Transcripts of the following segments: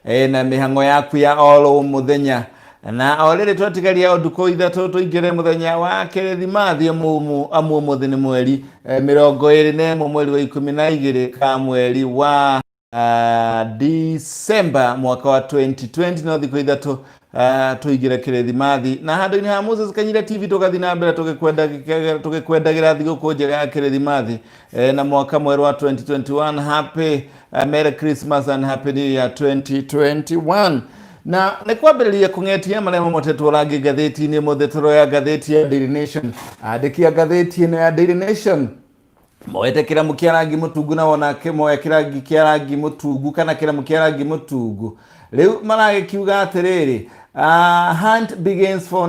Na mĩhang'o yaku ya oro mũthenya. Na o rĩrĩ twatigaria o ndukũ 3 tũingĩre mũthenya wa kĩrĩthimathi, amu ũmũthĩ nĩ mweri 21 mweri wa 12 ka mweri wa December mwaka wa 2020. No thikũ 3 tũingĩre kĩrĩthimathi, na handũ-inĩ ha Moses Kanyire TV tũgathiĩ na mbere tũgĩkwendagĩra thigũkũ njega ya kĩrĩthimathi na mwaka mwerũ wa 2021. Happy Merry Christmas and Happy New Year 2021. Na nĩ kwambĩrĩria kũng'etia marĩa mamotetwo rangi ngathĩti-inĩ. Mũthĩ tũroya ngathĩti ya Daily Nation. Andĩki a ngathĩti ĩno ya Daily Nation moete kĩramu kĩa rangi mũtungu, na wona moya kĩrangi kĩa rangi mũtungu kana kĩramu kĩa rangi mũtungu, rĩu maragĩkiuga atĩrĩrĩ, "Hunt begins for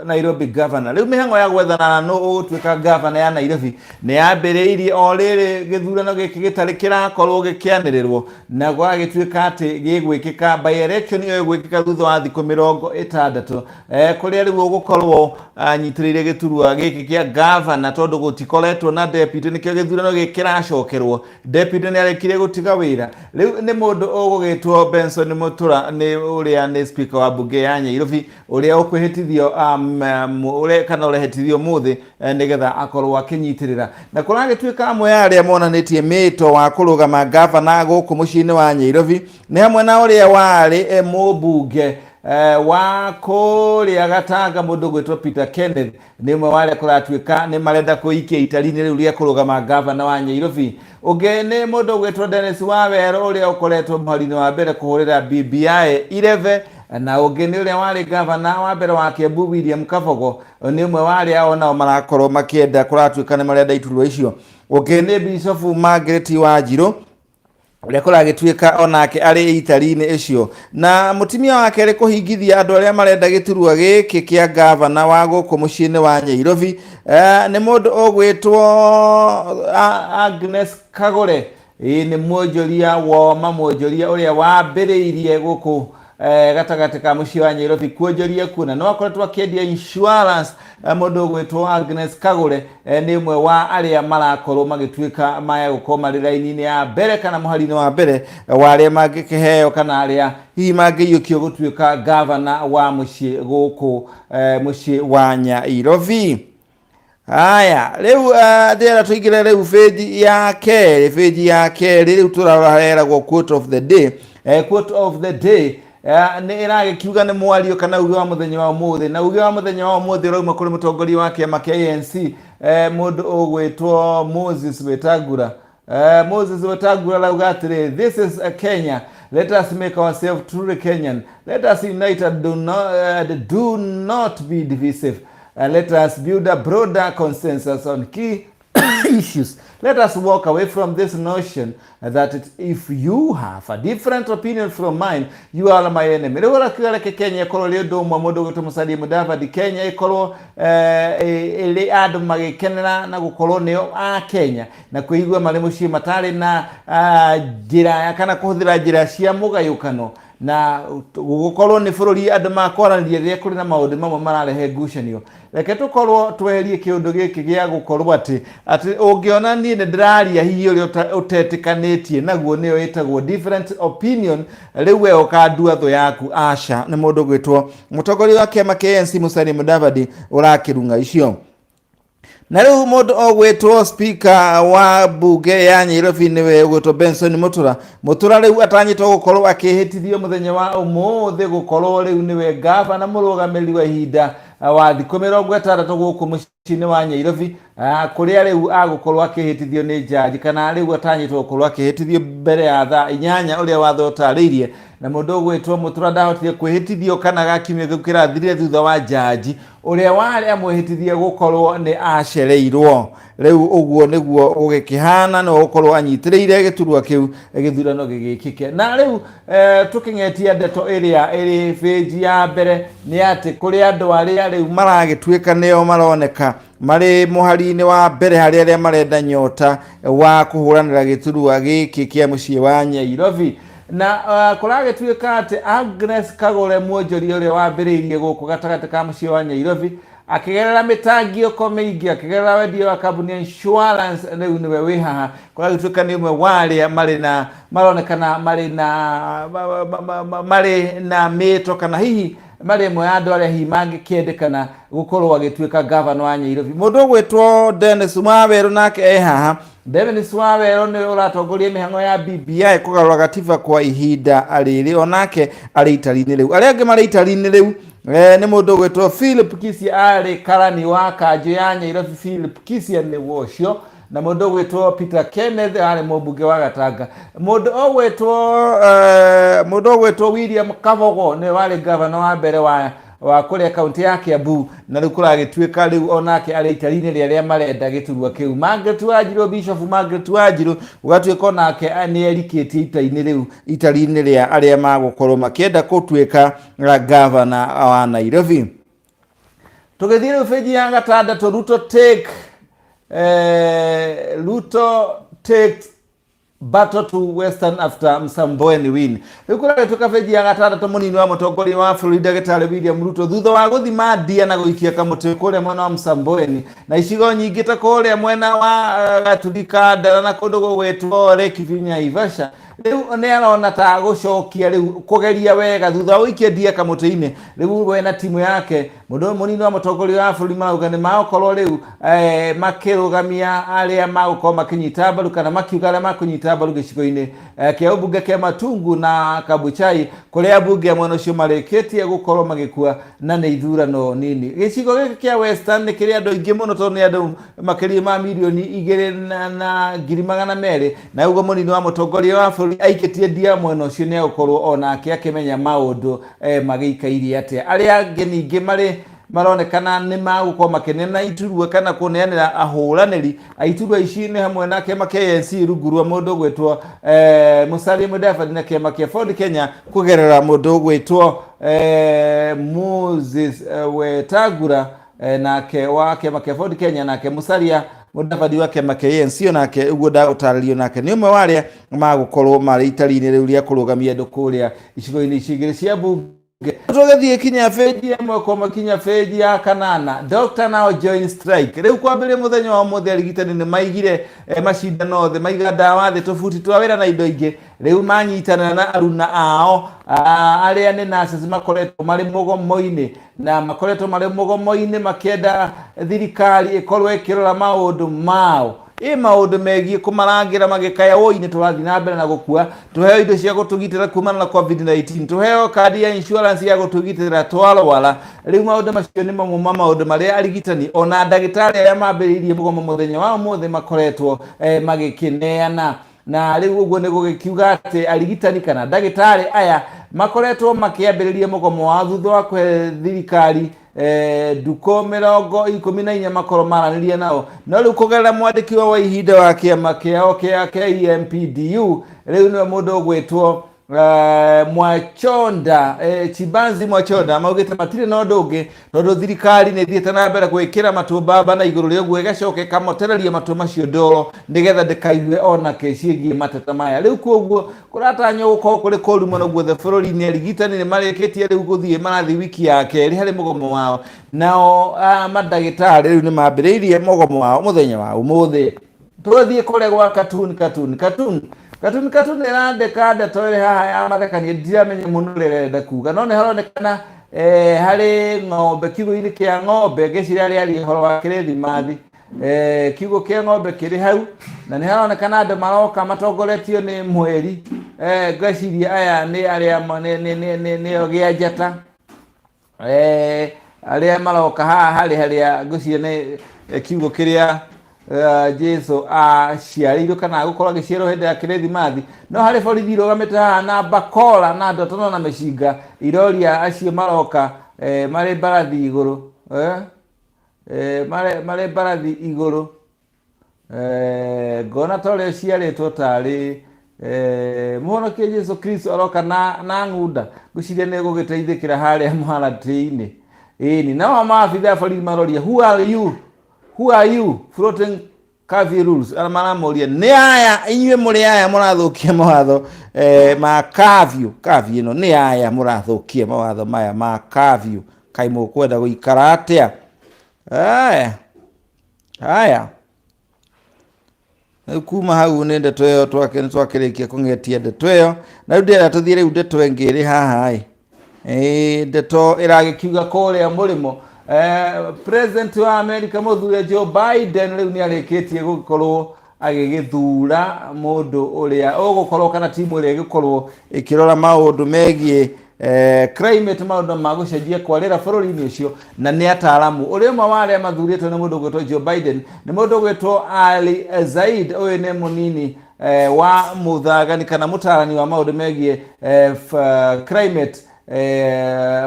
Nairobi governor." Rĩu mĩhang'o ya gwethana na nũ ũgũtuĩka governor ya Nairobi nĩ yambĩrĩirie o rĩrĩ gĩthurano gĩkĩ gĩtarĩ kĩrakorwo gĩkĩanĩrĩrwo, na gwagĩtuĩka atĩ gĩgwĩkĩka by election ĩyo ĩgwĩkĩka thutha wa thikũ 60, kũrĩa rĩu ũgũkorwo anyitĩrĩire gĩturwa gĩkĩ kĩa gavana, tondũ gũtikoretwo na deputy, nĩkĩo gĩthurano gĩkĩ kĩracokerwo. Deputy nĩ arĩkirie gũtiga wĩra. Rĩu nĩ mũndũ ũgũgĩtwo Benson Mutura, nĩ ũrĩa nĩ speaker wa mbunge ya Nyairobi, ũrĩa ũkwĩhĩtithio ũrĩa kana ũrehĩtithio mũthĩ nĩgetha akorwo akĩnyitĩrĩra. Na kũragĩtuĩka amwe a arĩa monanĩtie mĩto wa kũrũgama gavana gũkũ mũciĩ-inĩ wa Nyairobi nĩ hamwe na ũrĩa warĩ mũmbunge wa kũrĩa Gatanga, mũndũ gwĩtwo Peter Kenneth, nĩ ũmwe wa arĩa kũratuĩka nĩ marenda kũikia itari-inĩ rĩu rĩa kũrũgama gavana wa Nyairobi. Ũngĩ nĩ mũndũ ũgwĩtwo Dennis Wawerũ, ũrĩa ũkoretwo mũhari-inĩ wa mbere kũhũrĩra BBI irebe, na ũngĩ nĩ ũrĩa warĩ gavana wa mbere wa Kiambu, William Kabogo, nĩ ũmwe wa arĩa onao marakorwo makĩenda, kũratuĩka nĩ marenda iturwa icio. Ũngĩ nĩ Bishop Margaret Wanjirũ, ũrĩa kũragĩtuĩka onake arĩ itari-inĩ icio. Na mũtumia wa kerĩ kũhingithia andũ arĩa marenda gĩturwa gĩkĩ kĩa gavana wa gũkũ mũciĩ-inĩ wa Nyairobi nĩ mũndũ ũgwĩtwo Agnes Kagũre. Ĩĩ, nĩ mwonjoria woma, mwonjoria ũrĩa wambĩrĩirie gũkũ gatagatĩ ka mũciĩ wa Nyairobi kuonjoria kuo, na no akoretwo akĩendia insurance. Mũndũ ũgwĩtwo Agnes Kagũre nĩ ũmwe wa arĩa marakorwo magĩtuĩka maya gũkorwo marĩ raini-inĩ ya mbere kana mũhari-inĩ wa mbere wa arĩa mangĩkĩheo kana arĩa hihi mangĩiyũkio gũtuĩka gavana wa mũciĩ gũkũ mũciĩ wa Nyairobi. Haya, rĩu ndĩrenda tũingĩre rĩu bĩnji ya kerĩ. Bĩnji ya kerĩ rĩu tũrarora heragwo quote of the day. Quote of the day nĩ ĩragĩkiuga nĩ mwario kana uge wa mũthenya wa ũmũthĩ, na uge wa mũthenya wa ũmũthĩ ũrauma kũrĩ mũtongoria wa kĩama kĩa ANC, mũndũ ũgwĩtwo Moses Wetangula. Moses Wetangula arauga atĩrĩ, "This is a Kenya. Let us make ourselves truly Kenyan. Let us unite and do not be divisive. Let us build a broader consensus on key issues. Let us walk away from this notion that if you have a different opinion from mine, you are my enemy." Rĩu ũrakiuga reke Kenya ĩkorwo ĩrĩ ũndũ ũmwe. Mũndũ ũgwĩtwo Musalia Mudavadi, Kenya ĩkorwo ĩrĩ andũ magĩkenera na gũkorwo nĩo a Kenya na kwĩigua marĩ mũciĩ matarĩ na njĩra kana kũhũthĩra njĩra cia mũgayũkano, na gũkorwo nĩ bũrũri andũ makwaranĩria rĩrĩa kũrĩ na maũndũ mamwe mararehe ngucanio. Reke tũkorwo tweherie kĩũndũ gĩkĩ gĩa gũkorwo atĩ ũngĩona niĩ nĩ ndĩraria hihi ũrĩa ũtetĩkanĩtie naguo, nĩyo ĩtagwo different opinion, rĩu we ũkandua thũ yaku. Aca, nĩ mũndũ gwĩtwo mũtongoria wa kĩama kĩa ANC Musalia Mudavadi ũrakĩrung'a icio. Na rĩu mũndũ ũgwĩtwo speaker wa mbunge ya Nyairobi, nĩwe ũgwĩtwo Benson Mutura. Mutura rĩu atanyĩtwo gũkorwo akĩhĩtithio mũthenya wa ũmũthĩ gũkorwo rĩu nĩwe gavana mũrũgamĩrĩri wa ihinda wa thikũ 60 gũkũ mũciĩ-inĩ wa Nyairobi, kũrĩa rĩu agũkorwo akĩhĩtithio nĩ jaji, kana rĩu atanyĩtwo gũkorwo akĩhĩtithio mbere ya thaa 8 ũrĩa watho ũtarĩirie. Na mũndũ ũgwĩtwo Mutura ndahotire kwĩhĩtithio kana gakiumia kĩu kĩrathirire thutha wa jaji ũrĩa warĩ amwĩhĩtithie gũkorwo nĩ acereirwo. Rĩu ũguo nĩguo gũgĩkĩhana, no gũkorwo anyitĩrĩire gĩturwa kĩu gĩthurano gĩgĩkĩke. Na rĩu tũkĩng'etia ndeto ĩrĩa ĩrĩ bĩnji ya mbere nĩ atĩ kũrĩ andũ arĩa rĩu maragĩtuĩka nĩo maroneka marĩ mũhari-inĩ wa mbere harĩ arĩa marenda nyota wa kũhũranĩra gĩturwa gĩkĩ kĩa mũciĩ wa Nyairobi. Na kũragĩtuĩka atĩ Agnes Kagũre, mwonjoria ũrĩa wambĩrĩirie gũkũ gatagatĩ ka mũciĩ wa Nyairobi. Akĩgerera mĩtangiũko mĩingĩ, akĩgerera wendia wa kambuni ya insurance, rĩu nĩwe wĩ haha. Kũragĩtuĩka nĩ ũmwe wa arĩa marĩ na maronekana marĩ na marĩ na mĩto kana hihi marĩ ĩmwe ya andũ arĩa hihi mangĩkĩendekana gũkorwo agĩtuĩka gavana wa Nyairobi. Mũndũ ũgwĩtwo Dennis Wawerũ nake e haha. Dennis Wawerũ nĩwe ũratongoria mĩhang'o ya BBI kũgarũra gatiba kwa ihinda rĩrĩ, onake arĩ itari-inĩ rĩu. Arĩa angĩ marĩ itari-inĩ rĩu nĩ mũndũ ũgwĩtwo Philip Kisia, arĩ karani wa kanjũ ya Nyairobi. Philip Kisia nĩ ũcio, na mũndũ ũgwĩtwo Peter Kenneth arĩ mũmbunge wa Gatanga. Mũndũ ũgwĩtwo mũndũ ũgwĩtwo William Kabogo nĩwe warĩ gavana wa mbere wa kũrĩa kaunti ya Kiambu, na rĩu kũragĩtuĩka rĩu onake arĩ itari-inĩ rĩa arĩa marenda gĩturwa kĩu. Margaret Wanjiru, Bishop Margaret Wanjiru, gũgatuĩka onake nĩ erikĩtie ita-inĩ rĩu, itari-inĩ rĩa arĩa magũkorwo makĩenda gũtuĩka gavana wa Nairobi. Tũgĩthiĩ rĩu benji ya gatandatũ, Ruto take battle to Western after Msambweni win. Rĩu kũragĩtuĩka benji ya gatandatũ, mũnini wa mũtongoria wa bũrũri ndagĩtarĩ William Ruto thutha wa gũthima ndia na gũikia kamũtĩ kũrĩa mwena wa Msambweni na icigo nyingĩ ta kũrĩa mwena wa Gaturi ka Ndara na kũndũ gũgwĩtwo Lake View Naivasha, rĩu nĩ arona ta gũcokia rĩu kũgeria wega thutha wa gũikia ndia kamũtĩ-inĩ. Rĩu we na timu yake, mũndũ ũyũ mũnini wa mũtongoria wa bũrũri, marauga nĩ magũkorwo rĩu makĩrũgamia arĩa magũkorwo makĩnyita mbaru kana makiuga arĩa makũnyita mbaru gĩcigo-inĩ kĩa ũmbunge kĩa Matungu na Kabuchai, kũrĩa ambunge a mwena ũcio marĩkĩtie gũkorwo magĩkua na nĩ ithurano nini. Gĩcigo gĩkĩ kĩa Western nĩ kĩrĩ andũ aingĩ mũno tondũ nĩ andũ makĩria ma 2.2 million, na ũguo mũnini wa mũtongoria wa bũrũri aikĩtie ndia mwena ũcio nĩ egũkorwo onake akĩmenya maũndũ magĩikairie atĩa. Arĩa angĩ ningĩ marĩ maronekana nĩ magũkorwo makĩneana iturwa kana kũneanĩra ahũranĩri a iturwa ici nĩ hamwe na kĩama kĩa ANC rungu rwa mũndũ ũgwĩtwo Musalia Mudavadi na kĩama kĩa Ford Kenya kũgerera mũndũ ũgwĩtwo Moses Wetangula, nake wa kĩama kĩa Ford Kenya, nake Musalia Mudavadi wa kĩama kĩa ANC onake ũguo ndagũtarĩrio, nake nĩ ũmwe wa arĩa magũkorwo marĩ itari-inĩ rĩu rĩa kũrũgamia andũ kũrĩa icigo-inĩ ici igĩrĩ cia mbunge. Tũgĩthiĩ kinya benji ĩmwe kwa kinya benji ya kanana. Doctor now join strike. Rĩu kwambĩrĩria mũthenya wa ũmũthĩ, arigitani nĩ maigire macindano thĩ, maiga ndawa thĩ, tũbuti twa wĩra na indo ingĩ. Rĩu manyitanĩra na aruna ao arĩa nĩ nurses, makoretwo marĩ mũgomo-inĩ na makoretwo marĩ mũgomo-inĩ makĩenda thirikari ĩkorwo ĩkĩrora maũndũ mao, ĩ maũndũ megiĩ kũmarangĩra, magĩkaya woi nĩ tũrathiĩ na mbere na gũkua, tũheo indo cia gũtũgitĩra kumana na COVID-19, tũheo kandi ya insurance ya gũtũgitĩra twarwara. Rĩu maũndũ macio nĩ mamwe ma maũndũ marĩa arigitani ona ndagĩtarĩ arĩa mambĩrĩirie mũgomo mũthenya wa ũmũthĩ makoretwo magĩkĩneana. Na rĩu ũguo nĩ gũgĩkiuga atĩ arigitani kana ndagĩtarĩ aya makoretwo makĩambĩrĩria mũgomo wao thutha wa kũhe thirikari ndukũ 14 makorwo maranĩria nao. No rĩu kũgerera mwandĩki wa ihinda wa kĩama kĩao kĩa KMPDU, rĩu nĩwe mũndũ ũgwĩtwo Mwachonda, Chibanzi Mwachonda, maugĩte matirĩ na ũndũ ũngĩ tondũ thirikari nĩ ĩthiĩte na mbere gwĩkĩra matũ mbamba na igũrũ rĩa ũguo ĩgacoka ĩkamotereria matũ macio ndoro nĩgetha ndĩkaigue ona kĩ ciĩgiĩ mateta maya. Rĩu koguo kũratanywo gũkorwo kũrĩ kũru mũno guothe bũrũri-inĩ. Arigitani nĩ marĩkĩtie rĩu gũthiĩ, marathiĩ wiki ya kerĩ harĩ mũgomo wao, nao mandagĩtarĩ rĩu nĩ mambĩrĩirie mũgomo wao mũthenya wa ũmũthĩ. Tũgathiĩ kũrĩa gwa cartoon cartoon cartoon cartoon cartoon ĩrandĩka ndeto ĩrĩ haha ya mathekania, ndiramenya mũno ũrĩa ĩrenda kuga, no nĩ haronekana harĩ ng'ombe, kiugũ-inĩ kĩa ng'ombe. Ngĩciria rĩaria ũhoro wa kĩrĩthimathi. Kiugũ kĩa ng'ombe kĩrĩ hau na nĩ haronekana andũ maroka matongoretio nĩ mweri. Ngwĩciria aya nĩ arĩa nĩo gĩa njata, arĩa maroka haha harĩ harĩa ngwĩciria nĩ kiugo kĩrĩa Jesu aciarĩirwo kana gũkorwo agĩciarwo hĩndĩ ya kĩrĩthimathi. No harĩ borithi irũgamĩte haha na bakora na andũ atano na mĩcinga iroria acio maroka marĩ mbarathi igũrũ, marĩ mbarathi igũrũ. Ngona ta ũrĩa ciarĩtwo tarĩ mũhonokia Jesu Kristo aroka na ng'unda. Ngwĩciria nĩ gũgĩteithĩkĩra harĩa mũharatĩ-inĩ. Ĩni nao maabitha a borithi maroria, "Who are you? Who are you floating curfew rules?" Ara maramoria nĩ aya, inyuĩ mũrĩ aya mũrathũkia mawatho ma curfew. Curfew ĩno nĩ aya mũrathũkia mawatho maya ma curfew, kaĩ mũkwenda gũikara atĩa? Aya haya, rĩu kuma hau nĩ ndeto ĩyo twake nĩ twakĩrĩkia kũng'etia ndeto ĩyo, na rĩu ndĩrenda tũthiĩ rĩu ndeto ĩngĩ ĩrĩ haha ĩ. Ĩĩ, ndeto ĩragĩkiuga kũrĩa mũrĩmo, President wa America mũthure Joe Biden rĩu nĩ arĩkĩtie gũkorwo agĩgĩthura mũndũ ũrĩa ũgũkorwo kana timu ĩrĩa ĩgũkorwo ĩkĩrora maũndũ megiĩ climate, maũndũ ma gũcenjia kwa rĩera bũrũri-inĩ ũcio, na nĩ ataaramu. Ũrĩa ũmwe wa arĩa mathurĩtwo nĩ mũndũ ũgwĩtwo Joe Biden nĩ mũndũ ũgwĩtwo Ali Zaid. Ũyũ nĩ mũnini wa mũthagani kana mũtaarani wa maũndũ megiĩ climate,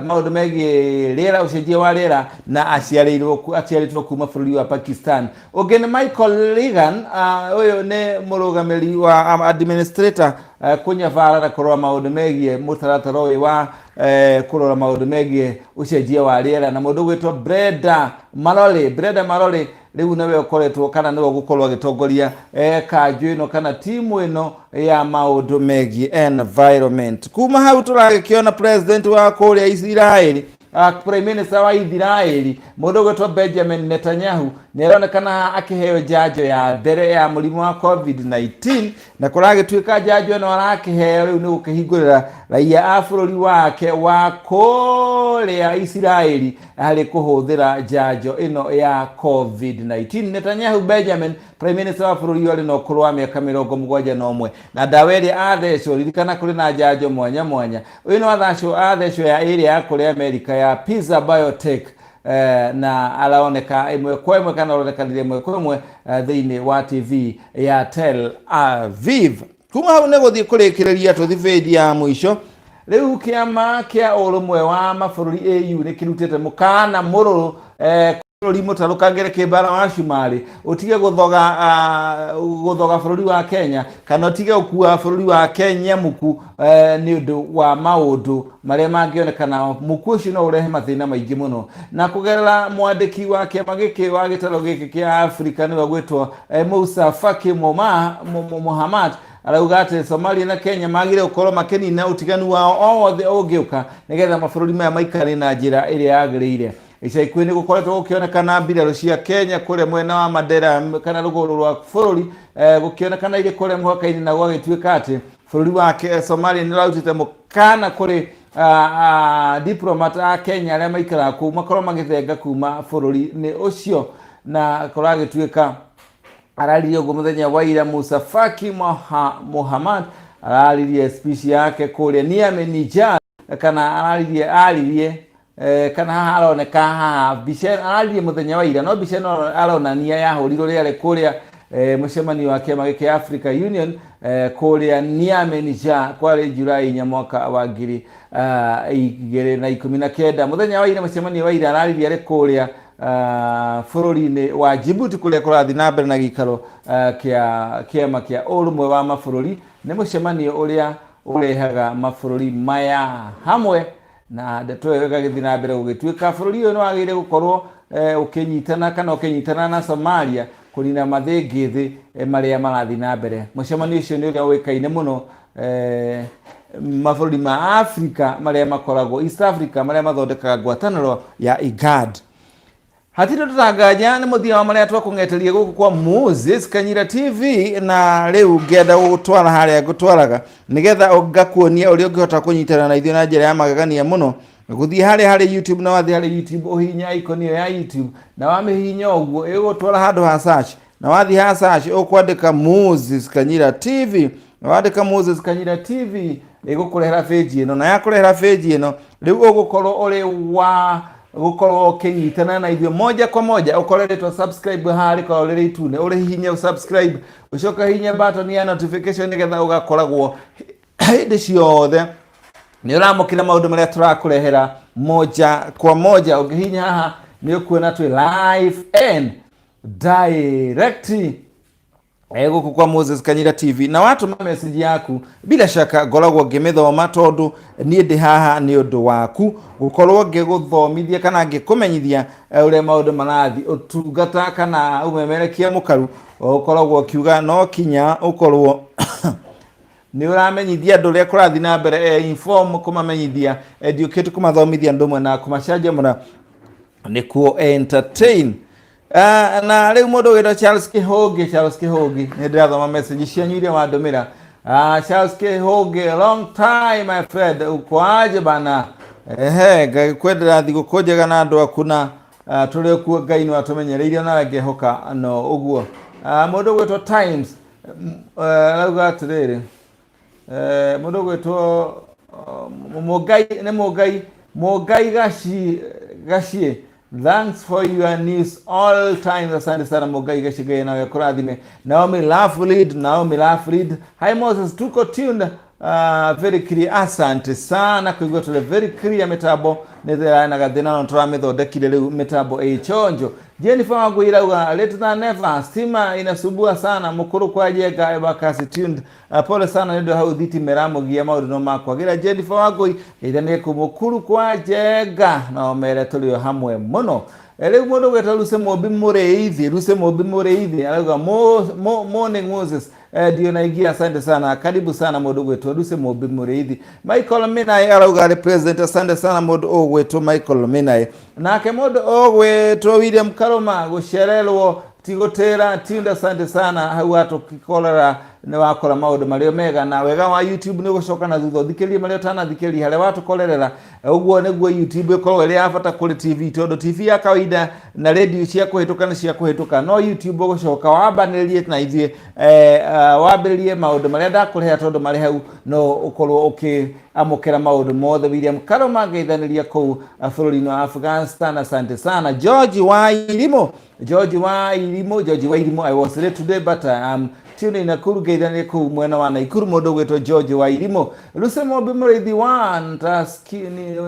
maũndũ megiĩ rĩera, ũcenjia wa rĩera, na aciarĩtwo kuma bũrũri wa Pakistan. Ũngĩ nĩ Michael Regan, ũyũ nĩ mũrũgamĩri wa administrator, kũnyabara na kũrora maũndũ megiĩ mũtaratara ũyũ wa kũrora maũndũ megiĩ ũcenjia wa rĩera, na mũndũ ũgwĩtwo Brenda Mallory. Brenda Mallory rĩu nĩwe ũkoretwo kana nĩwe ũgũkorwo agĩtongoria kanjũ ĩno kana timu ĩno ya maũndũ megiĩ environment. Kuma hau tũragĩkĩona president wa kũrĩa Isiraeli, prime minister wa Isiraeli, mũndũ ũgwĩtwo Benjamin Netanyahu, nĩ aronekana akĩheo njanjo ya mbere ya mũrimũ wa COVID-19, na kũragĩtuĩka njanjo ĩno arakĩheo rĩu nĩ gũkĩhingũrĩra raia a bũrũri wake wa kũrĩa Isiraeli harĩ kũhũthĩra njanjo ĩno ya COVID-19. Netanyahu Benjamin, prime minister wa bũrũri ũyũ, arĩ na ũkũrũ wa mĩaka 71, na ndawa ĩrĩa athecwo, ririkana kũrĩ na njanjo mwanya mwanya, ũyũ no athecwo ya ĩrĩa ya kũrĩa America ya Pfizer Biotech, na aroneka ĩmwe kwa ĩmwe kana aronekanire ĩmwe kwa ĩmwe thĩinĩ wa TV ya Tel Aviv. Kuma hau nĩ gũthiĩ kũrĩkĩrĩria tũthi bĩnji ya mũico. Rĩu kĩama kĩa ũrũmwe wa mabũrũri AU nĩ kĩrutĩte mũkana mũrũrũ bũrũri mũtarũkangĩre kĩmbara wa cumarĩ ũtige gũthoga bũrũri wa Kenya kana ũtige gũkua bũrũri wa Kenya muku, nĩ ũndũ wa maũndũ marĩa mangĩonekana muku ũcio no ũrehe mathĩna maingĩ mũno. Na kũgerera mwandĩki wa kĩama gĩkĩ wa gĩtaro gĩkĩ kĩa Afrika, nĩwe gwĩtwo Moussa Faki Mohamed, arauga atĩ Somalia na Kenya magire gũkorwo makĩnina ũtiganu wao o wothe ũngĩũka nĩgetha mabũrũri maya maikare na njĩra ĩrĩa yagĩrĩire. Ica ikuhĩ nĩ gũkoretwo gũkĩonekana mbirarũ cia Kenya kũrĩa mwena wa Mandera kana rũgũrũ rwa bũrũri, gũkĩonekana irĩ kũrĩa mũhaka-inĩ, na gwagĩtuĩka atĩ bũrũri wa Somalia nĩ ũrarutĩte mũkana kũrĩ diplomat a Kenya arĩa maikaraga kũu makorwo magĩthenga kuma bũrũri-inĩ ũcio. Na kũragĩtuĩka araririe ũguo mũthenya wa ira. Musa Faki Muhammad araririe speech yake kũrĩa Niamey, Niger, kana araririe aririe kana haha aroneka haha mbica araririe mũthenya wa ira, no mbica ĩno aronania yahũrirwo rĩarĩ kũrĩa mũcemanio wa kĩama gĩkĩ Africa Union kũrĩa Niamey, Niger, kwarĩ Julai 4 mwaka wa 2019. Mũthenya wa ira, mũcemanio wa ira, araririe arĩ kũrĩa bũrũri-inĩ wa Djibouti kũrĩa kũrathiĩ na mbere na gĩikaro kĩa kĩama kĩa ũrũmwe wa mabũrũri. Nĩ mũcemanio ũrĩa ũrehaga mabũrũri maya hamwe, na ndeto ĩyo ĩgagĩthiĩ na mbere gũgĩtuĩka bũrũri ũyũ nĩ wagĩrĩire gũkorwo ũkĩnyitana kana ũkĩnyitana na Somalia kũnina mathĩngĩthĩ marĩa marathiĩ na mbere. Mũcemanio ũcio nĩ ũrĩa ũĩkaine mũno, mabũrũri ma Afrika marĩa makoragwo East Africa marĩa mathondekaga ngwatanĩro ya IGAD. Hatirĩ tũtanganya nĩ mũthia wa marĩa twakũng'eteria gũkũ kwa Moses Kanyira TV, na rĩu ngĩenda gũgũtwara harĩa ngũtwaraga nĩgetha ngakuonia ũrĩa ũngĩhota kũnyitana na ithuĩ na njĩra ya magegania mũno. Gũthiĩ harĩa harĩ YouTube, na wathiĩ harĩ YouTube ũhihinya icon ĩyo ya YouTube, na wamĩhihinya ũguo ĩgũgũtwara handũ ha search, na wathiĩ ha search ũkwandĩka Moses Kanyira TV, na wandĩka Moses Kanyira TV ĩgũkũrehera page ĩno, na yakũrehera page ĩno rĩu ũgũkorwo ũrĩ wa gũkorwo ũkĩnyitana na ithuĩ moja kwa moja. Ũkore rĩtwa subscribe haha rĩkorwo rĩrĩ itune, ũrĩhihinye subscribe, ũcoke ũhihinye button ya notification nĩgetha ũgakoragwo hĩndĩ ciothe nĩ ũramũkĩra maũndũ marĩa tũrakũrehera moja kwa moja. Ũngĩhihinya haha nĩ ũkuona twĩ live and direct gũkũ kwa Moses Kanyira TV, na watũma message yaku bila shaka ngoragwo ngĩmĩthoma, tondũ niĩ ndĩ haha nĩ ũndũ waku gũkorwo ngĩgũthomithia kana ngĩkũmenyithia ũrĩa maũndũ marathiĩ. Ũtungata kana ũmemerekia mũkaru ũkoragwo ũkiuga no kinya ũkorwo nĩ ũramenyithia andũ ũrĩa kũrathiĩ na mbere, inform, kũmamenyithia, educate, kũmathomithia andũ mwe na kũmacanjamũra. Nĩkuo entertain. Na rĩu mũndũ wĩtwo Charles Kĩhũngĩ, Charles Kĩhũngĩ, nĩ ndĩrathoma message cianyu iria wandũmĩra. Charles Kĩhũngĩ, long time my friend, uko aje bana? Ehe, ngagĩkwendera thigũkũ njega na andũ aku na tũrĩ kuo Ngai nĩ watũmenyereirie nawe ngehoka no ũguo. Mũndũ ũgwĩtwo Times arauga atĩrĩrĩ, mũndũ ũgwĩtwo Mũngai, nĩ Mũngai, Mũngai Gaciĩ, thanks for your news all times. Asante sana Mũngai Gaciĩ, Ngai nawe kũrathime. Naomi Lafrid, Naomi Lafrid, hi Moses, tuko tuned very clear. Asante sana kũigua tũrĩ very clear. Mĩtambo nĩ thĩra na gathĩna no tũramĩthondekire, rĩu mĩtambo ĩ chonjo. Jennifer Wangui rauga late than never, stima inasumbua sana mukuru kwa Jenga Embakasi tuned. Pole sana nĩ ũndũ hau thitima ĩramũgia, maũndũ no makwagĩra. Jennifer Wangui geithanie kũ Mũkuru kwa Njenga no mere tũrĩ o hamwe mũno. Rĩu mũndũ gwĩtwo Lucy Mũmbi Mũrĩithi, Lucy Mũmbi Mũrĩithi arauga morning Moses, ndio naingia, asante sana, karibu sana mũndũ gwĩtwo Lucy Mũmbi Mũrĩithi. Michael Minai arauga arĩ president, asante sana mũndũ ũgwĩtwo Michael Minai. Nake mũndũ ũgwĩtwo William Karũma, gũcererwo ti gũtĩra tinda, asante sana. Hau watũkikorera nĩ wakora maũndũ marĩa mega na wega wa YouTube nĩ gũcoka na thutha ũthikĩrĩrie marĩa ũtanathikĩrĩria harĩa watũkorerera. Ũguo nĩguo YouTube ĩkoragwo ĩrĩ ya bata kũrĩ TV, tondũ TV ya kawaida na radio cia kũhĩtũka nĩ cia kũhĩtũka, no YouTube ũgũcoka wambanĩrĩrie na ithuĩ, wambĩrĩrie maũndũ marĩa ndakũrehera tondũ marĩ hau no ũkorwo ũkĩamũkĩra maũndũ mothe. William Karũma, ngeithanĩria kũu bũrũri-inĩ wa Afghanistan, asante sana. George wa Irimũ, George wa Irimũ, George wa Irimũ, I was late today but I am tuned in Nakuru, ngeithanĩria kũu mwena wa Nakuru mũndũ ũgwĩtwo George wa Irimũ. Lucy Mobi Mũrĩithi wa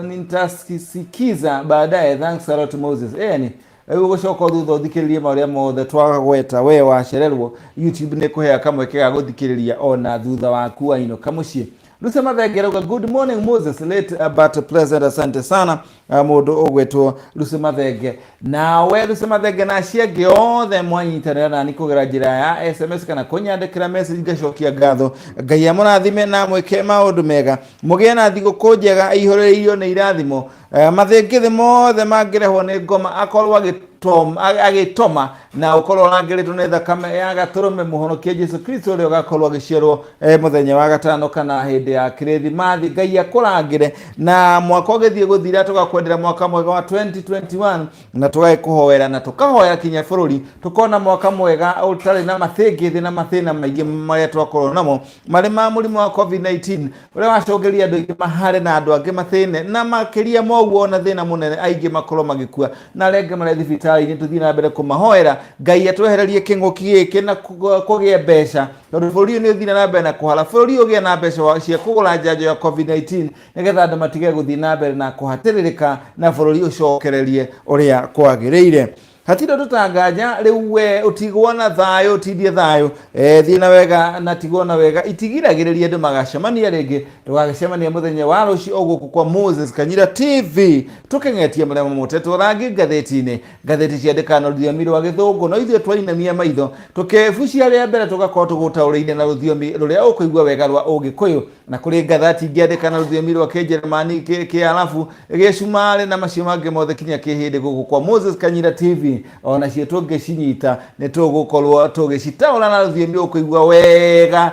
nitasikiza baadaye, thanks a lot Moses. Ni rĩu ũgũcoka thutha ũthikĩrĩrie marĩa mothe twagweta. We wacererwo, YouTube nĩ kũhea kamweke ga gũthikĩrĩria ona thutha waku wainũka mũciĩ. Lucy Mathenge arauga good morning Moses, late but pleasant, asante sana mũndũ ũgwĩtwo Lucy Mathenge. Nawe Lucy Mathenge na acio angĩ othe mwanyitanĩra nani kũgera njĩra ya SMS kana kũnyandĩkĩra message, ngacokia ngatho. Ngai amũrathime na mwĩke maũndũ mega, mũgĩe na thigũkũ njega ĩihũrĩrĩirio nĩ irathimo. Mathĩngĩthĩ mothe mangĩrehwo nĩ ngoma akorwo agĩtoma na ũkorwo ũrangĩrĩtwo nĩ thakame ya gatũrũme mũhonokia Jesu Kristo ũrĩa ũgakorwo agĩciarwo mũthenya wa gatano kana hĩndĩ ya kĩrĩthimathi. Ngai akũrangĩre na mwaka ũgĩthiĩ gũthira, tũgakwendera mwaka mwega wa 2021 na tũgagĩkũhoera na tũkahoya kinya bũrũri tũkona mwaka mwega ũtarĩ na mathĩngĩthĩ na mathĩna maingĩ marĩa twakorwo namo marĩ ma mũrimũ wa COVID-19 ũrĩa wacũngĩria andũ aingĩ mahare na andũ angĩ mathĩne, na makĩria ma ũguo ona thĩna mũnene aingĩ makorwo magĩkua na arĩa angĩ marĩ thibitarĩ-inĩ. Tũthiĩ na mbere kũmahoera Ngai atwehererie kĩng'ũki gĩkĩ na kũgĩe mbeca, tondũ bũrũri ũyũ nĩ ũthire na mbere na kũhara. Bũrũri ũgĩe na mbeca cia kũgũra njanjo ya COVID-19 nĩgetha andũ matige gũthiĩ na mbere na kũhatĩrĩrĩka na bũrũri ũcokererie ũrĩa kwagĩrĩire. Hatirĩ ũndũ tanganja rĩu, we ũtigwo na thayũ, ũtindie thayũ, thiĩ na wega na tigwo na wega, itigiragĩrĩria andũ magacemania rĩngĩ. Tũgagĩcemania mũthenya wa rũciũ o gũkũ kwa Moses Kanyira TV, tũkeng'etie marĩa mamotetwo rangi ngathĩti-inĩ. Ngathĩti ciandĩkaga na rũthiomi rwa gĩthũngũ, no ithuĩ twainamia maitho tũkĩbucia rĩa mbere tũgakorwo tũgũtaũrĩire na rũthiomi rũrĩa ũkũigua wega rwa ũgĩkũyũ, na kũrĩ ngathati ingĩandĩka na rũthiomi rwa kĩnjeremani, kĩarabu, gĩcumarĩ na macio mangĩ mothe kinya kĩhĩndĩ. Gũkũ kwa Moses Kanyira TV onacio tũngĩcinyita nĩ tũgũkorwo tũgĩcitaũra na rũthiomi ũkũigua wega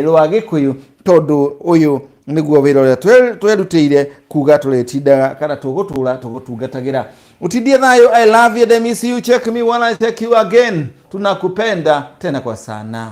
rwa gĩkũyũ, tondũ ũyũ nĩguo wĩra ũrĩa twerutĩire kuga tũrĩtindaga kana tũgũtũra tũgũtungatagĩra. Utindie thayũ. I love you and I miss you. Check me while I check you again. Tunakupenda tena kwa sana.